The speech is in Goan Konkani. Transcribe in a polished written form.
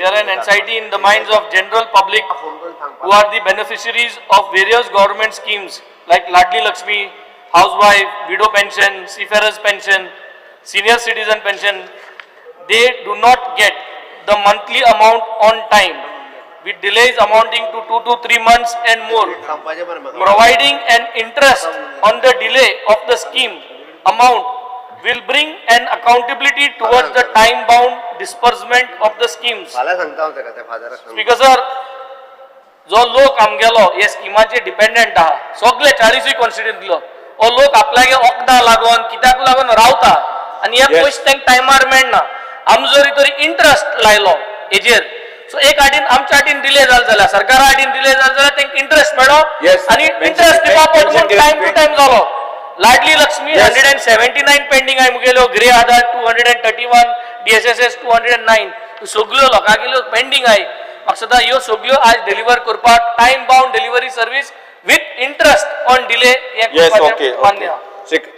Fear and anxiety in the minds of general public phone करून सांगपाक who are the beneficiaries of various government schemes like Ladli Lakshmi, housewife, widow pension, seafarers pension, senior citizen pension, they do not get the monthly amount on time with delays amounting to 2 to 3 months and more. सांगपाचें बरें म्हाका. Providing an interest on the delay of the scheme amount will bring an accountability towards the time bound disbursement of the schemes. फाल्यां सांगता हांव ताका त्या फादराक सांगता. स्पीकर सर, जो लोक आमगेलो हे स्किमाचेर डिपेंडंट आहा, सगळे 40ूय कॉन्स्टिट्युएंसीतलो हो लोक आपल्यागे वखदां लागून कित्याक लागून रावता आनी हे पयशे तांकां टायमार मेळना. आमी जरी तरी इंट्रस्ट लायलो हेजेर, सो एक आडीन आमच्या आडीन डिले जालो जाल्यार, सरकारा आडीन डिले जालो जाल्यार तांकां इंट्रस्ट मेळो आनी इंट्रस्ट दिवपा Mention केलें टायम टू तुवें. टायम जालो. लाडली लक्ष्मी 179 पेंडींग आहे मुगेल्यो, गृह आधार 231, डीएसएसएस 209, सगल्यो लोकांगेल्यो पेंडींग आहे. म्हाका दिसता ह्यो सगल्यो आज डिलिव्हर करपाक time bound delivery service with interest on delay हें येस करपाचें ओके मान्य आहा. ओके.